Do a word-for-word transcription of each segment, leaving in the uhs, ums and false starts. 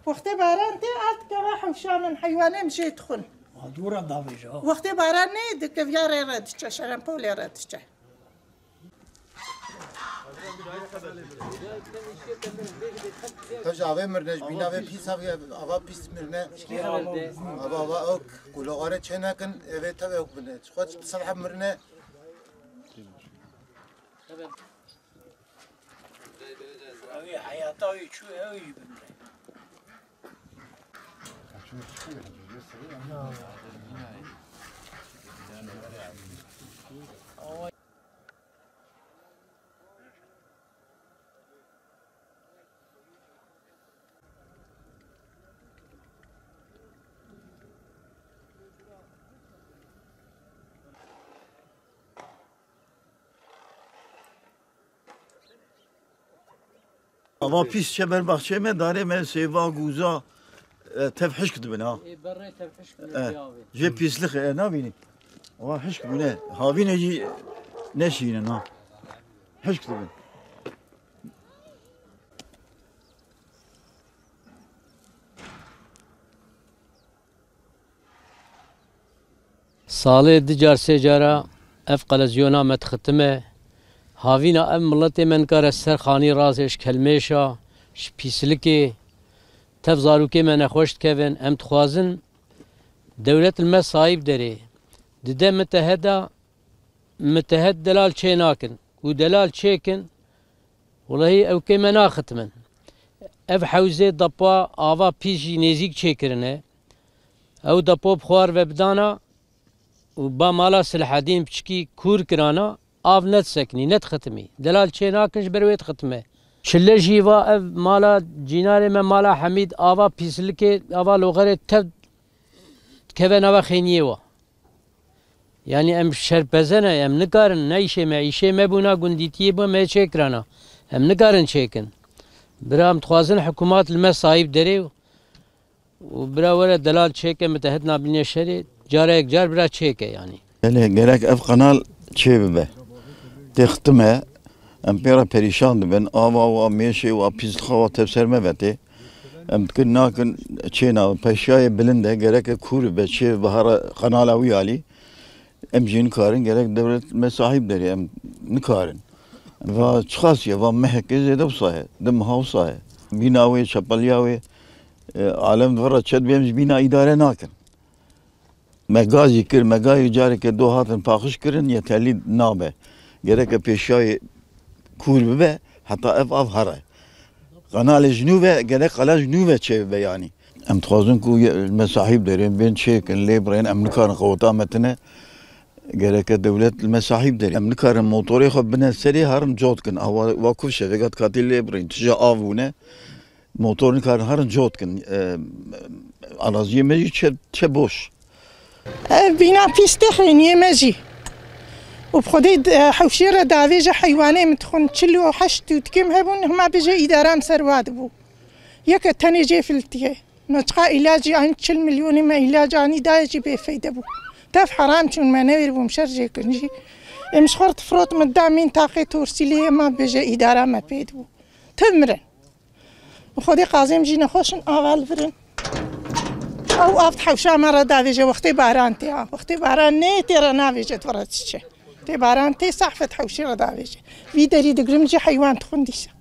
Wextê baran tê, av dikeve hewşa min, heywanê min jê dixwin. Dû re davêje. Wextê baran neyê, dikeviya rê re diçe, Şerempolê re diçe. Tev ji avê mirine, ji bîna vê pîs avê, ava pîs mirine. Ava, ava, ew ku loxare çê nekin, evê tev ew bine. Xwe bi sed heb mirine. Ew ê heyata wî çû, ew jî bimire. Ava pîs çe ber baxçeyê me, darê me sêva, gûza, e, tev hişk dibin ha. Ê berrê tev hişk dibin, e, vê avê. Jê pîslik, e, nabînî. Ava hişk bûne. Havînê jî neşînin ha. Hişk dibin. Salê du car sê cara ev qelezyona me dixitime. Havîna ev miletê me nikare ser xanî razê ji kelmêşa, ji pîslikê. Tev zarokê me nexweş dikevin. Em dixwazin dewlet li me sahîb derê. Dide miteheda, mitehed delal çê nakin. Ku delal çêkin, welehî ewkê me naxitimin. Ev hewzê depa ava pîs jî nêzîk çêkirine. Ew depo bi xwar ve bidana û ba mala Silahedîn piçikî kûr kirana, av nedisekinî, nedixitimî. Delal çê nakin ji ber wê dixitime. Çile jî va ev mala cînarê me, mala Hemîd, ava pîslikê, ava loxerê tev dikeve nava xêniyê wa. Yanî em şerpeze ne, em nikarin, ne îşê me, îşê me bûna gundîtiyê bû, me çêkirana. Em nikarin çêkin. Bira em dixwazin hikûmat li me sahîb derê û bira were delal çêke, mitehid nabîne şerê, cara yek car bira çêke yanî. Belê, gerek ev qenal çê bibe. Têxtime, em pê re perîşan dibin, ava wa mêşê wa pîs dixe wa tev ser me ve tê. Em dikin nakin çêna, peşiyayê bilind e, gereke kûr be, çê bihare qenala wî alî. Em jî nikarin, gerek dewlet me sahîb derê, em nikarin. Va çiqas ye, va mehekê zêde wisa ye, di meha wisa ye. Bîna wê, çepeliya wê, e, alem di vir re çet bê, em ji bîna îdare nakin. Me gazî kir, me gazî careke do hatin paqij kirin, yeterlî nabe. Gereke pêşiyayê kûr bibe, heta ev av here. Qenalê ji nû ve, gerek qela ji nû ve çêbibe yanî. Em dixwazin ku ye-, me sahîb derê bên çêkin, lê birên, em nikarin qeweta me tine. Gereke dewlet li me sahîb derê. Em nikarin motorê xwe bine serê herin cot kin. Awa, wa kufşe, vêga dikatî lê birên. Tije av bûne. Motor nikarin herin cot kin. E, araziyê me jî çe, çe boş. Ev bîna pîs tê xêniyê me jî. Û bi Xwedê, e, hewşê re davêje heywanê min dixwin çil û heşt tûtikê min hebûn, hema bêje îdara min ser wa dibû. Yeke tenê jê filtiye. Me çiqa îlacî anî çil milyonî me îlac anî dayê jî bêfeyde bû. Tev heram çûn me newêr bûm şer jê kin jî. Êm ji xwe re difirot min da mîn taqê torsîlê hema bêje îdara me pê dibû. Tev mirin. Bi Xwedê qazê min jî nexweş in, ava li vir in. Ew av di hewşa me re davêje, wextê baran tê ha. Wextê baran neyê tê re navêje, di vir re diçe. Tê baran tê, sahf e di hewşê re davêje. Vî derî digirim jî heywan dixwin dîsa.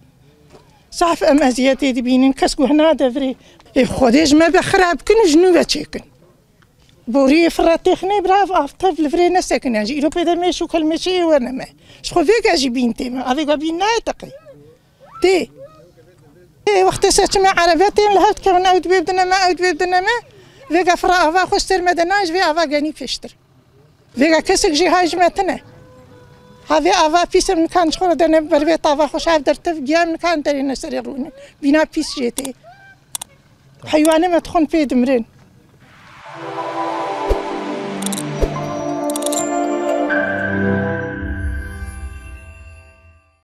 Sahf em eziyetê dibînin, kes guh nade virê. Ê Xwedê ji me be xirab kin û ji nû ve çêkin. Boriyê fir re têxinê bira ev av tev li virê nesekine. Ji îro pê de mêş û kelmêşeyê werne me. Ji xwe vêga jî bîn tê me. Avêga bîn nayê teqê. Tê. Ê wextê seçime erebetên li hev dikevin, ew dibê bidine me, ew dibê bidine me. Vêga fira ava xwe ser me de nayê, ji vê ava genî pêştir. Vêga kesek jî hay ji me tine. Ha vê ava pîs em nikan ji xwe re dene ber vê tava xwe, şav dertev giya em nikan derêne serê rûnê. Bîna pîs jê tê. Heywanê me dixwin pê dimrin.